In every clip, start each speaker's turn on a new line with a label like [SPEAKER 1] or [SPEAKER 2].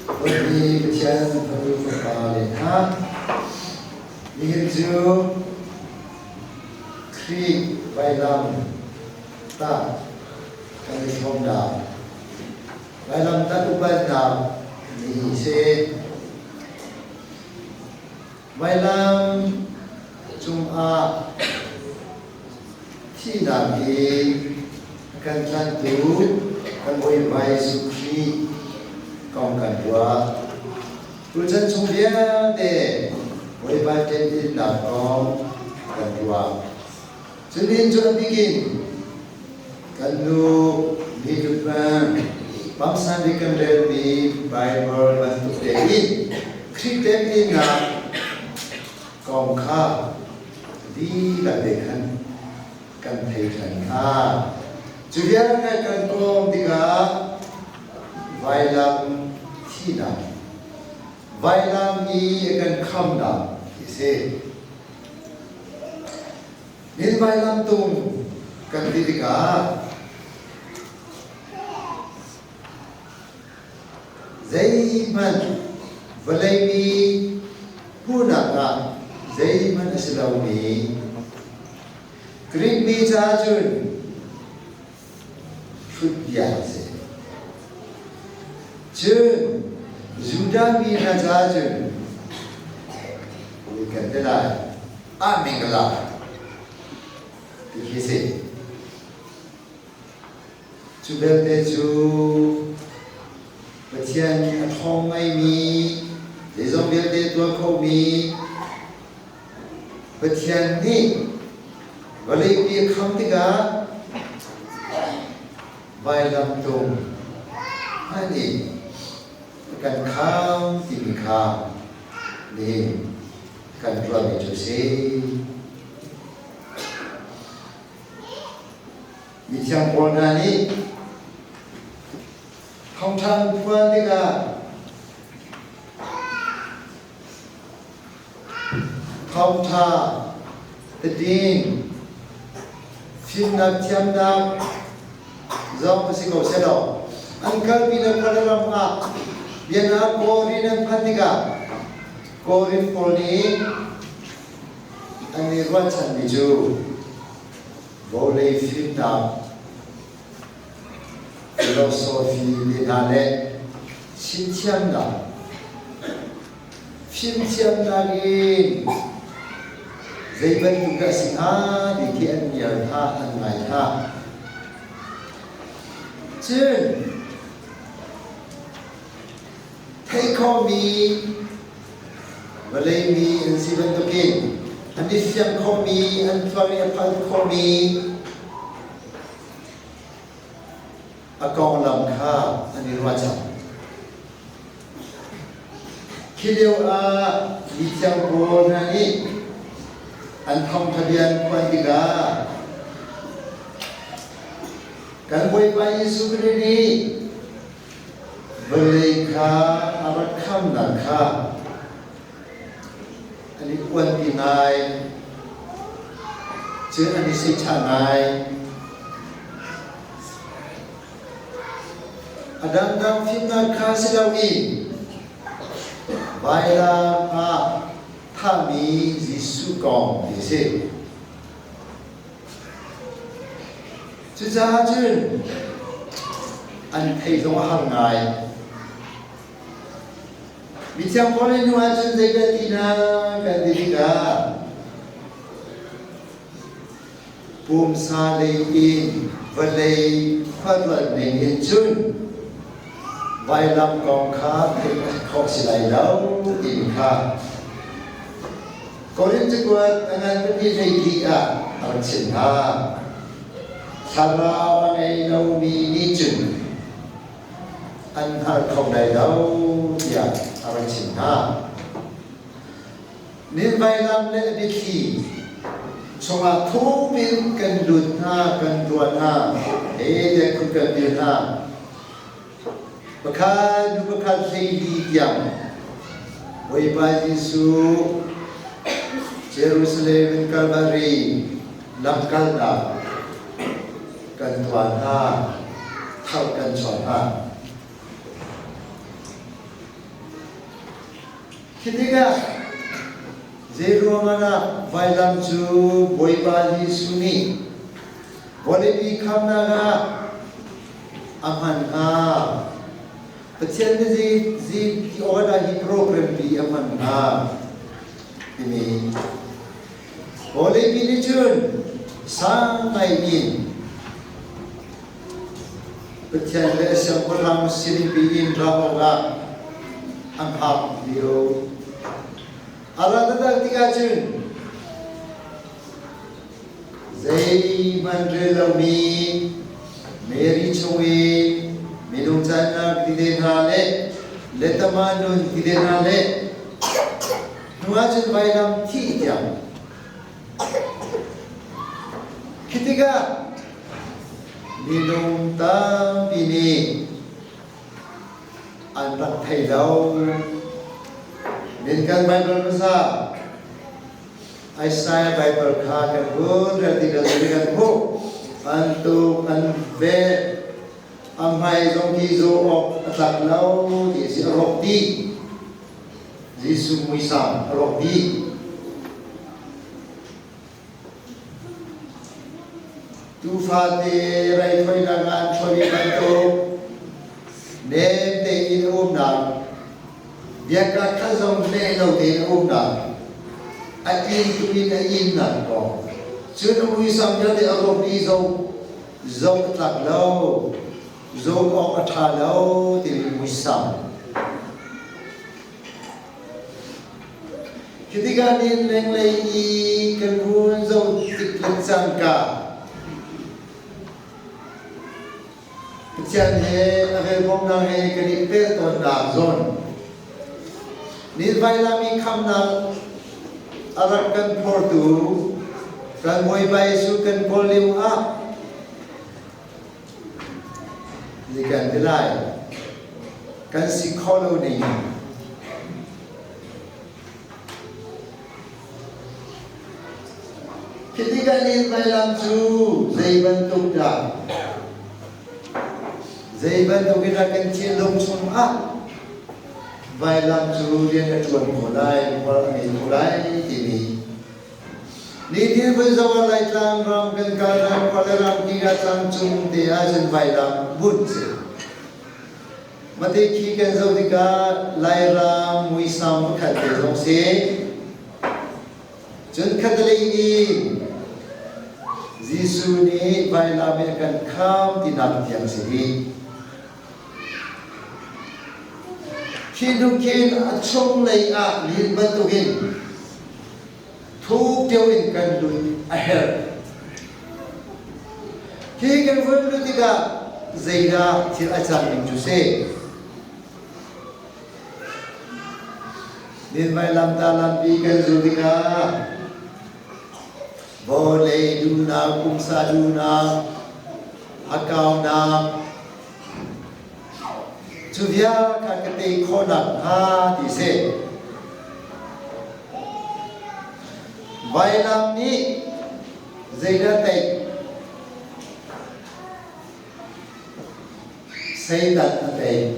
[SPEAKER 1] Bawipi Pathian fanu fapa le hna, nihin cu Khrih vailam tah kan i hrawmnak, vailam tah upatnak ni a si. Vailam cungah thihnak hi a kan tlanhtu kan Bawipa Jesuh Khrih kong kan ruah. Tuchan chung vialte Bawipa ṭentinnak kong kan ruah. Cunin cu a bik in kan nu mi Luther Pangsan bik kan relmi Bible bantuk tein Khrih temhinnak kong kha dihlak te khan kan thei ṭhan hna. Cu vialte kan kawm tikah vailam thihnak, vailam i a kan khamnak hi a si. Nin vailam tung kan ti tikah zeihmanh vawlei mi hmuhnak ah zeihmanh a si lomi Greek mi caah cun hrut bia a si. Cun Judah mi hna caah cun kan ti lai ah mingla ti khi si. Cu belte cu Pathian a ṭhawng ngaimi, zeizong vialte tuah khomi Pathian nih vawleipi a kham tikah vailam tung hmanh in a kan kham timi kha nihin kan ruahmi cu a si. Mithiang pawl hna nih thawngṭha an phuan tikah thawngṭha tatin fimnak thiamnak zong a si ko selaw an kalpi le khuaram ah biana Korin an phanh tikah Korin pawl nih an i ruahchanmi cu vawlei fimnak philosophy te hna le chimthiamnak fimthiamnak in zei bantuk dah a si hnga ti khi an ngiar hna an ngai hna. Cun theih khawhmi vawlei mi an si bantukin an i fiang khawhmi an tluang i a phan khawhmi a konglam kha an i ruah cang. Khi lio ah mithiang pawl hna nih an thawngṭha bia an phuan tikah kan Bawipa Jesuh Khrih nih vawlei kha a rak khamnak kha an i uanpi ngai, cun an i seichah ngai. A dangdang fimnak kha si loin vailam ah thahmi Jesuh kong ti a si. Cucaah cun an theih zong a har ngai. Mithiang Paul nih nu ahcun zeidah ti na kan ti tikah pumsa lei in vawlei khuaruat ning in cun vailam kong kha theih khawh si lai lo timi kha Korin cakuat a ngan pipi hleihnih ah a rak chim hna. Thlarau a ngei lomi nih cun an hngal kho lai lo tiah a rak chim hna. Nin vailam le a biathli chungah thuk in kan lut hna, kan tuah hna, he tiah khun kan bil hna. Pakhat hnu pakhat 14 tiang Bawipa Jesuh Jerusalem in Kalvari lamkalnak kan tuah hna, tharh kan chuah hna. Khi tikah zeiruangah dah vailam cu Bawipa Jesuh nih vawleipi khamnak ah a hman hnga? Pathian nih zei zei ti awk dah hi program pi a hman hnga? Timi vawleipi nih cun sang ngai in Pathian le siangpahrang sining piin ram awkah an hngak lio. A ra taktak tikah cun zeihmanh rel lomi Mary chung i minung cannak tite hna le letama nun tite hna le hnu ahcun vailam thih tiang. Khi tikah Minung tampi nih an rak thei lo. Min kan Baibal hmasa Isaiah Baibal kha kan hun rel ti kan kan hmuh. An tuk, an veh, a hmai zong khi zaw awk a tlak lo ti a si, a rawk dih. Jesuh muisam a rawk dih. Tuufate raithawinak ah an ṭhawi bantuk nem tein a umnak, biakka kha zong hleh lo tein a umnak, a inn tu in a innak kong. Cun a muisam vialte a rawk dih zong zoh a tlak lo, zoh awk a ṭha lo timi muisam. Khi tikah nin lenglei i kan hun zoh tik le cangka Pathian he a velbawmnak he kan i peltawnnak zawn Nilvailam i khamnak a rak kan phortu kan Bawipa Jesuh kan kawl lio ah Ni kan ti lai. Kan si kho lo ning. Khi tikah nih vailam cu zei bantuk dah zei bantuk in dah kan thinlung chungah vailam cu rian a ṭuan khawh lai, hmual a ngei kho lai timi Nitin vun zoh ah Laitlang ram kan kalnak khua le ram ki ah tlangcung te ah cun vailam bunh si. Mate khi kan zoh tikah Lairam muisam pakhat te zong si. Cun khatalei in Jesuh nih vailam in a kan kham tinak tiang si hi. Khi hnu khin a chunglei ah lin bantukin thuk deuh in kan lut a herh. Khi kan vun lut tikah zeidah thil a cang ning cu si? Ninmai lamta lampi kan zul tikah vawlei duhnak, pumsa duhnak, hakaunak, Cu vial kha ka tei khawh nakhnga ti si. Vailam nih zeidah tei? Satan a tei.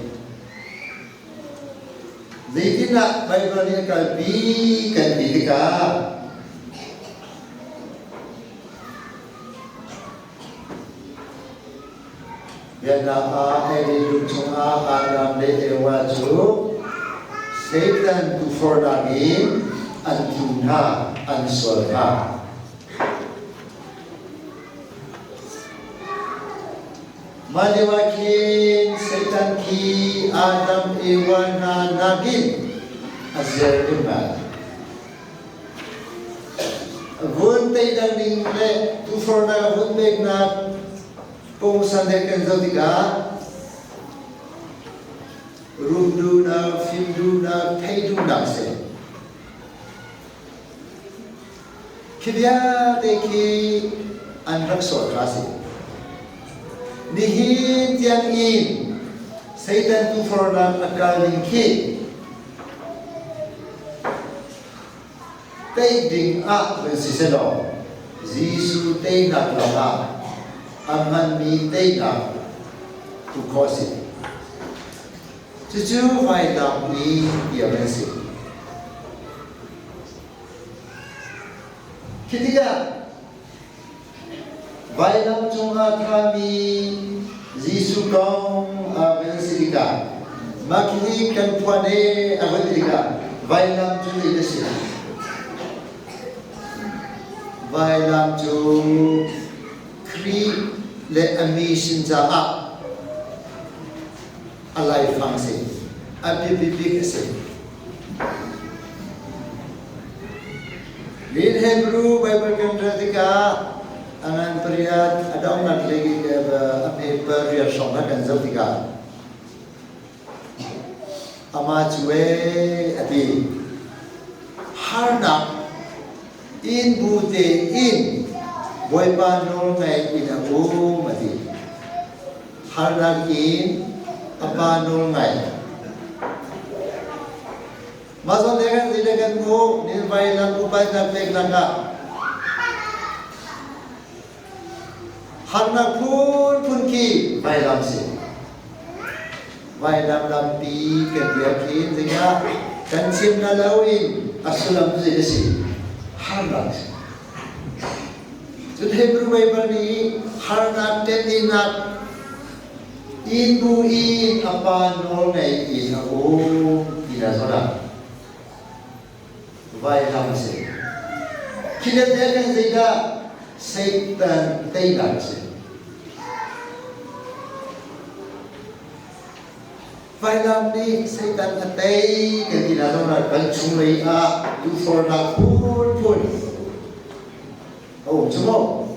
[SPEAKER 1] Zeitindah Baibal nih a kalpi kan ti tikah Biaknak ah Eden dum chungah Adam le Eva cu Satan tufornak in an tlu hna, an sual hna. Mah lio ah khin Satan khi Adam Eva hna nakin a zer deuh ngai. Vun teidang ding le tufornak vun peknak Pungsan he kan zoh tikah rum duhnak, fim duhnak, theih duhnak si. Khi vialte khi an rak sawt kha si. Nihin tiang in Satan tufornak a kal ding khi Tei ding ah vun si sehlaw Jesuh teinak lawngah a hmanmi teinak tu khawh a si. Cucu vailam i tiam an si. Khi tikah vailam cungah thami Jesuh kong a van si tikah mah khi kan phuan e a van ti tikah vailam cu zei a si? Vailam cu Khrih le a mi sin caah a laifang a si. A biapi bik a si. Lin Hebrew Bible kan rel tikah a ngan pariat a donghnak lei a hme pariat hrawng kha kan zoh tikah amah cu ee a ti harnak inn bu tein Bawipa nawl ngaih in a um a ti. Harnak in a pa nawl ngaih. Mah zawn te kan zi le kan hmuh nin vailam upatnak peknak ah harnak phunphun khi vailam si. Vailam lampi kan biak hin zingah kan chim na lo in a sullam zei a si? Harnak si. Cun Hebrew Bible nih harnak ṭeninak inn bu in a pa nawl ngei in a um ti na zawn ah vailam a si. Khi le te kan zeidah Satan teinak a si. Vailam nih Satan a tei kan ti na zawn ah kan chunglei ah duhfornak phunphun a um cu maw?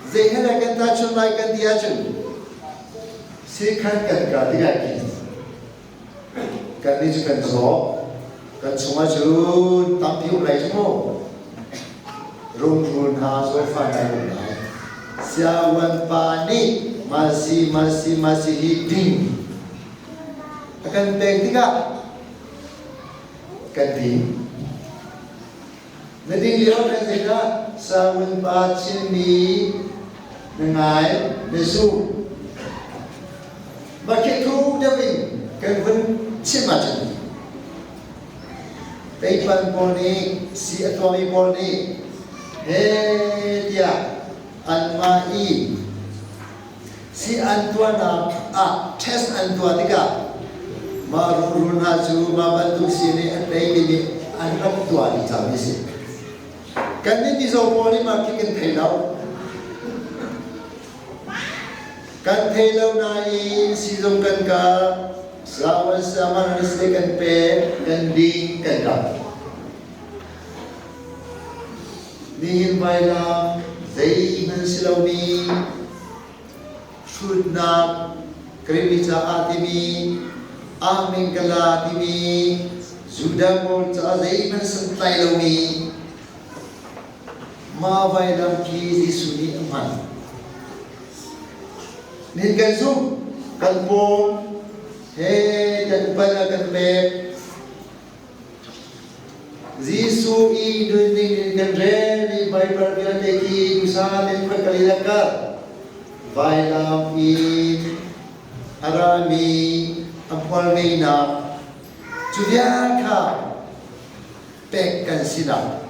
[SPEAKER 1] Zei he dah kan tahchunh lai kan ti ahcun sikhan kan kal tikah khin kannih cu kan zaw kan chungah cun tampi um lai cu mu rungrul hna zawtfah hna um lai siawan pa nih masi masi masi hi ding a kan pek tikah kan ding. Na ding lio kan zeidah Sawun pa chimmi na ngai na zum. Mah khi thuk deuh in kan vun chim ahcun Teipan pawl nih si a tuahmi pawl nih he tiah anmah i si an tuahnak ah test an tuah tikah mah rungrul hna cu mah bantuk si nih a tei timi an rak tuah dih cangmi a si. Kannih mizaw pawl nih mah khi kan thei lo. Kan thei lo nain siizung kan kal, sawan saman an si kan pek, kan ding, kan kal. Nihin vailam zeihmanh si lomi hrutnak Krimi caah timi Ahmingkala timi Judah pawl caah zeihmanh santlai lomi mah vailam khi Jesuh nih a hman. Nihin kan zumh, kan pawl he kan upat ah kan pek. Jesuh i nunning in kan rel i Baibal vialte khi duhsah tein kan kal i a kal. Vailam in a rami a hmual ngeinak cu vial kha pek kan sinak.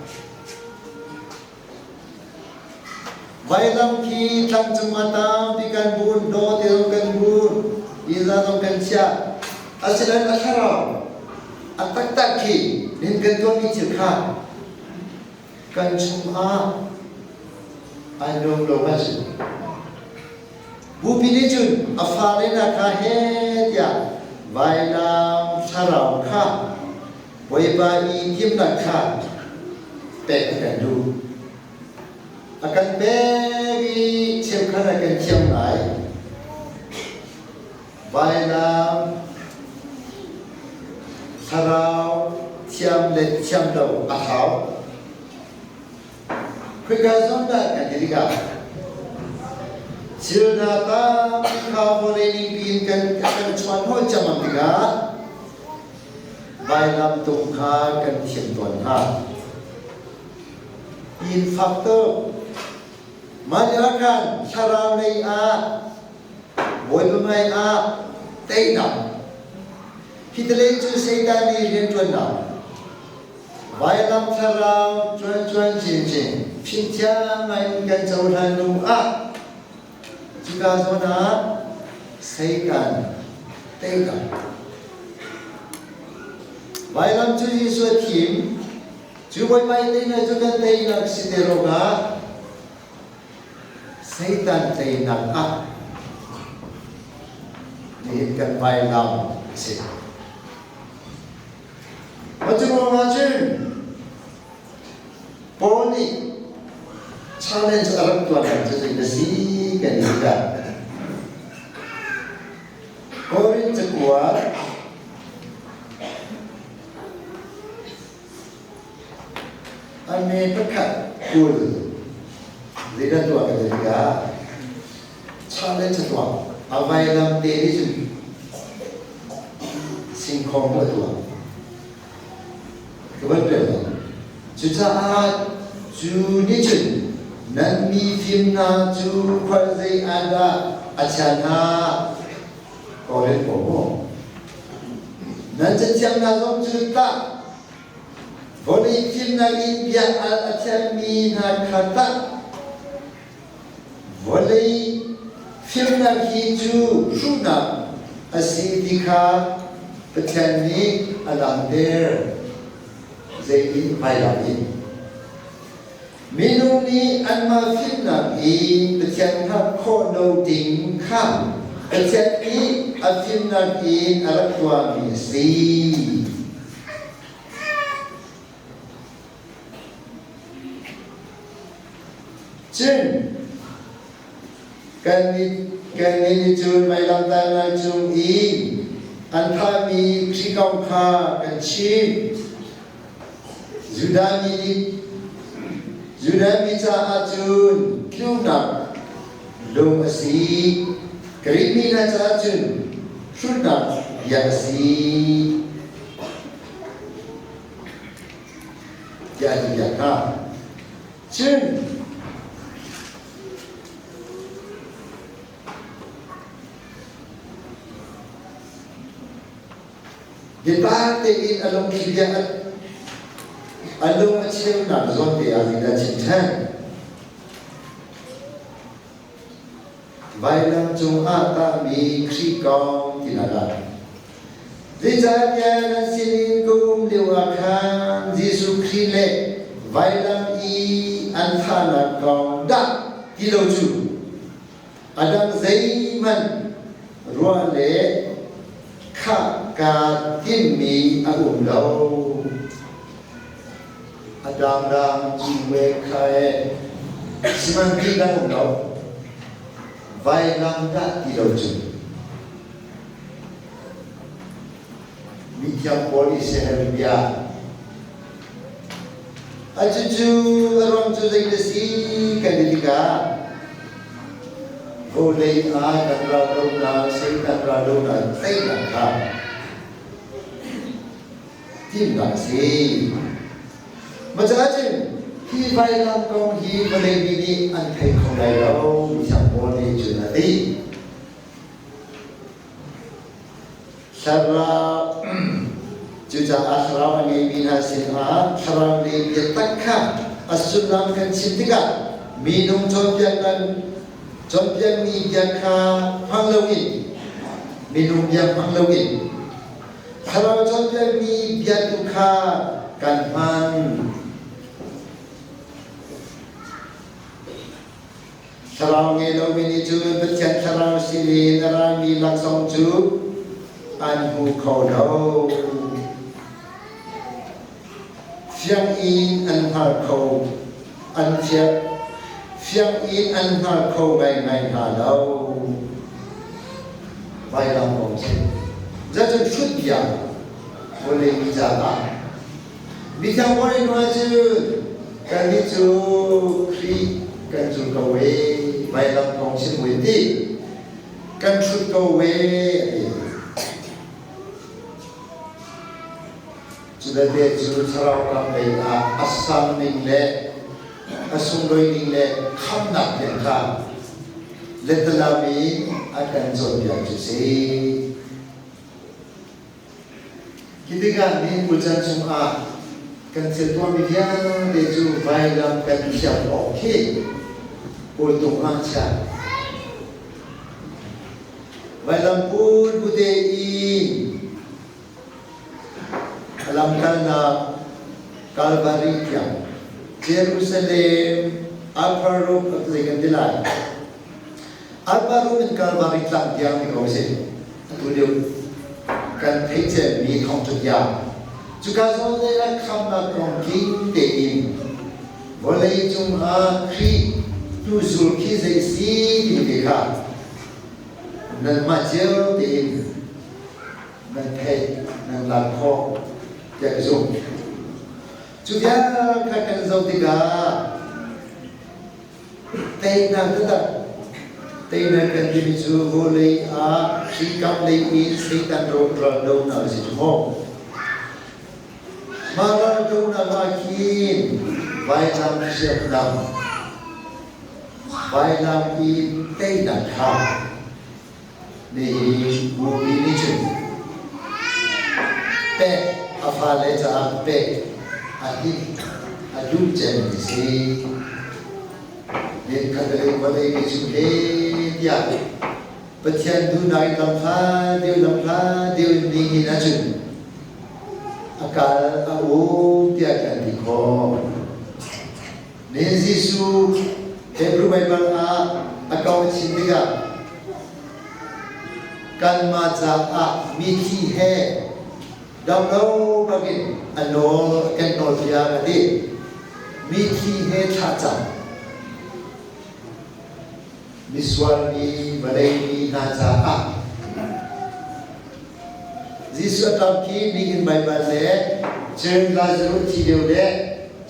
[SPEAKER 1] Vailam khi tlangcung ah tampi kan bun, dawte zong kan bun, Iza zong kan chiah. Asinain a thlarau a taktak khi nin kan tuahmi thil kha kan chungah ai nuam lo ahcun Bupi nih cun a fale hna kha he tiah vailam thlarau kha Bawipa i thimnak kha pek a kan duh. A kan pek i cheukhat a kan thiam lai. Vailam thlarau thiam le thiam lo a hau. Khika zawn dah kan ti tikah thil hna tampi kha vawlei ningpi in kan kan chuan hawi ciammam tikah vailam tung kha kan thiam tawn hna. Inn fak tuk. Mah lio ah khan thlarau lei ah Bawipa hmai ah teinak. Hi talei cu Satan nih rianṭuannak Vailam thlarau cuan cuan chinchin. Fimthiam ngai in kan cohlan hnu ah cuka zawn ah Satan teinak. Vailam cu Jesuh a thim. Cu Bawipa i teinak cu kan teinak si te ruangah Satan teinak ah nihin kan vailam a si. Mah cu ruangah cun Paul nih challenge a rak tuahnak cu zei a si kan i tikah Korin cakuat a me pakhat 20 zeidah tuah kan ti tikah challenge a tuah. A vailam te nih cun singkhawng a tuah. Ka van rel lo. Cucaah cu nih cun nan mi fim hna cu khual zei ah dah a chia hna? Korin ko mu. Nan cathiang hna zong cu tah vawlei fimnak in bia al a thiammi hna kha tah vawlei fimnak hi cu hruhnak a si ti kha Pathian nih a langhter. Zeitin vailam in? Minung nih anmah fimnak in Pathian hngalh khawh lo ding kha Pathian nih a fimnak in a rak tuahmi a si. Cun kannih nih cun vailamtahnak cung i an thahmi Khrih kong kha kan chim. Judah mi nih Judah mi caah cun tluknak lung a si, Greek mi hna caah cun hrutnak bia a si. Tiah a ti piak hna. Cun biatak tein a lungthli bia a lung a cheunak zawn te ah zeidah chim ṭhan? Vailam cungah tahmi Khrih kong tinak ah. Zeicahtiah nan sinin ka um lioah khan Jesuh Khrih le vailam i an thahnak kong dah ti lo cu a dang zeihmanh ruah le khah kaa timmi a um lo. A dangdang cu kha e sihmanhti dang um lo. Vailam dah ti lo cu. Mithiang Paul nih siaherh bia. A cucu a ruang cu zei na si kan ti tikah vawlei ah kan raldohnak Satan raldohnak teinak kha timnak a si. Maca cun hi vailam kong hi vawlei mi nih an thei kho lai lo, Mithiang Paul nih cun a ti. Thlarau cucaah thlarau a ngeimi hna sinah thlarau lei biatak kha a sullam kan chim tikah minung cawnpiaknak cawnpiakmi bia kha hmang loin minung bia hmang loin thlarau cawnpiakmi bia tu kha kan hman. Thlarau ngei lomi nih cun Pathian thlarau sinin a rami laksawng cu an hmu kho lo. Fiang in an hngal kho, an fiang in an hngal kho ngaingai hna lo. Vailam kong si. Zeicun hrut bia vawlei mi caah Mithiang Paul nih hnuah cun kannih cu Khrih kan zul ko e, vailam kong chim ui ti, kan hrut ko e a ti. Cu belte cu thlarau kam lei ah a sang ning le a sunglawi ning le khamnak tiang kha letalam in a kan cawnpiak cu si. Hi tikah nih tuchan chungah Kan thil tuahmi vialte cu vailam kan thiam awk khi kawltung ah chiah. Vailam put bute in a lamkalnak Kalvari tiang Jerusalem Upper Room zei kan ti lai. Upper Room in Kalvari tlang tiang ti ko si. Atu lio kan theih ciami thawngṭha bia. Cuka zawn le a khamnak kong tling tein vawlei cungah Khrih tuzul khi zei si ti te kha nanmah cio tein nan theih nan lak khawh tiah ka zumh. Cu vial kha kan zoh tikah Teinak taktak teinak kan timi cu vawlei ah hri-kam lei in Satan ral donak a si cu maw? Mah ral donak ah khin vailam hriamnam, vailam i teinak kha nihin bupi nih cun pek a fale caah pek a hit a duh cemmi si. Nin khat le vawlei mi chung he tiah Pathian duhnak in lamhla deuh in nihin ahcun a kal a um tiah kan ti khawh. Nihin Jesuh Hebrew Baibal ah a kong a chim tikah kanmah caah mithi he dam lo bangin a nawl kan nawlpiak a ti. Mithi he thlacam misual mi vawlei mi hna caah Jesuh a ṭap khi nihin Baibal le cun Lazarus thi lio le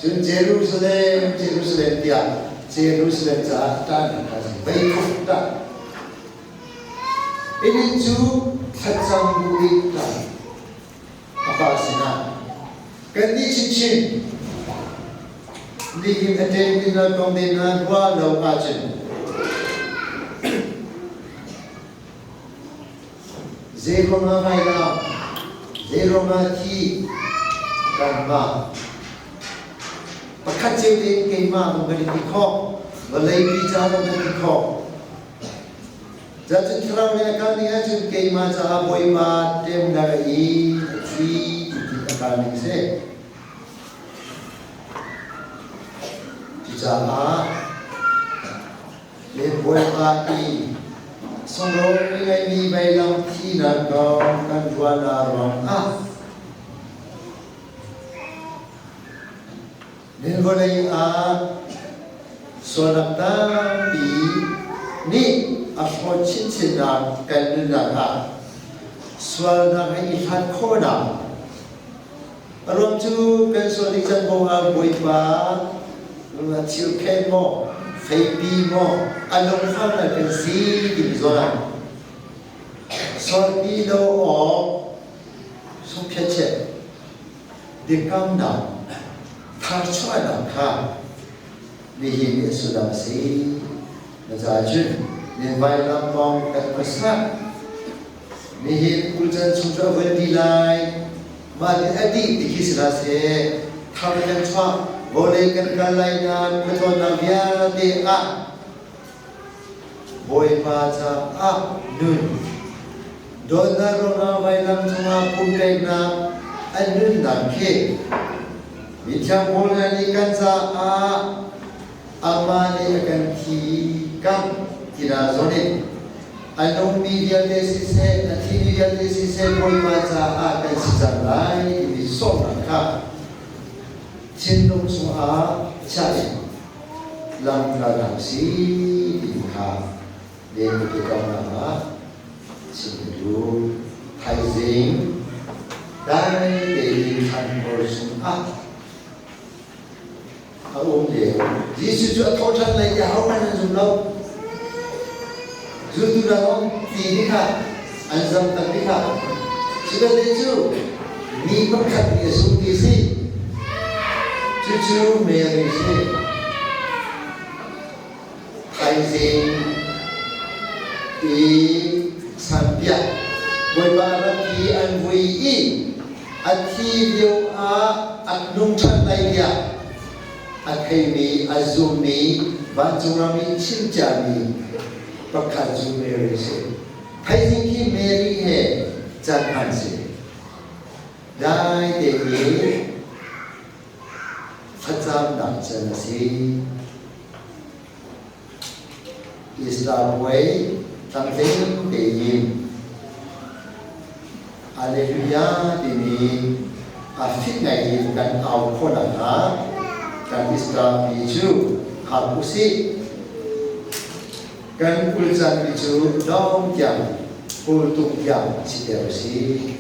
[SPEAKER 1] cun Jerusalem Jerusalem tiah Jerusalem caah ṭahnak kha vei khuk ṭah. Inin cu thlacam bu in ṭah a pa sinah kannih chinchin nihin a ṭemmi hna kong te hna ruah lo ahcun Zeiruangah vailam, zeiruangah thi kanmah pakhat cio tein keimah zong kan i ti khawh, vawlei pi ca zong kan ti khawh. Cun thlarau nih a kal ning ahcun keimah caah Bawipa ṭemnak a i a thi ti ti a kal ning a si. Cucaah Len Bawipa i sunglawi ngaimi vailam thinak kong kan ruahnak ruangah len vawlei ah sualnak tampi nih a hrawt chinchinnak kan nunnak ah sualnak he i hlat khawhnak A ruang cu kan sual ding can kong ah Bawipa thilkhen maw, feipi maw, a lungfang na kan si timi zawn ah sualpi lo awk sungphiatchiat biakamnak tharchuahnak kha nihin ni a sullam a si. Na ca cun nin vailam kong kan khuasak. Nihin ulcan chung cu a vun ti lai. Mah nih a dih ti khi si hlah seh. Thar kan chuah, vawlei kan kal lai nain khuatlawnnak vialte ah Bawipa caah nun. Dawtnak ruangah vailam cungah pumpeknak an nunnak khi mithiang Paul hna nih kan caah Amah nih a kan thi kam ti hna zawn in a nungmi vialte siseh, a thimi vialte siseh Bawipa caah kan si cang lai timi sawmnak kha thinlung chungah chiah in lam kal hna usih timi kha len ka kaunak ah chim ka duh. Thaizing dai tein thlankhur chungah a um lio. Jesuh cu a thawhṭhan lai tiah ahohmanh an zum lo. Zultu hna zong ti ni kha an zam tak ni kha. Cubelte cu mi pakhat nih a zumh ti si. Cucu Mary si. Thaizing i sanpiah Bawipa ram i an vui i a thi. thi lio ah a nung ṭhan lai tiah a theimi, a zummi, vancung ram i chim ciami pakhat cu Mary a si. Thaizing khi Mary he can hman si. Dai tein thlacamnak can a si. Easter puai tlamtling tein Alleluia timi a fit ngai in kan au khawh nakhnga kan Easter pi cu hngak usih. Kan ulcanmi cu dong tiang, pultung tiang si ter usih.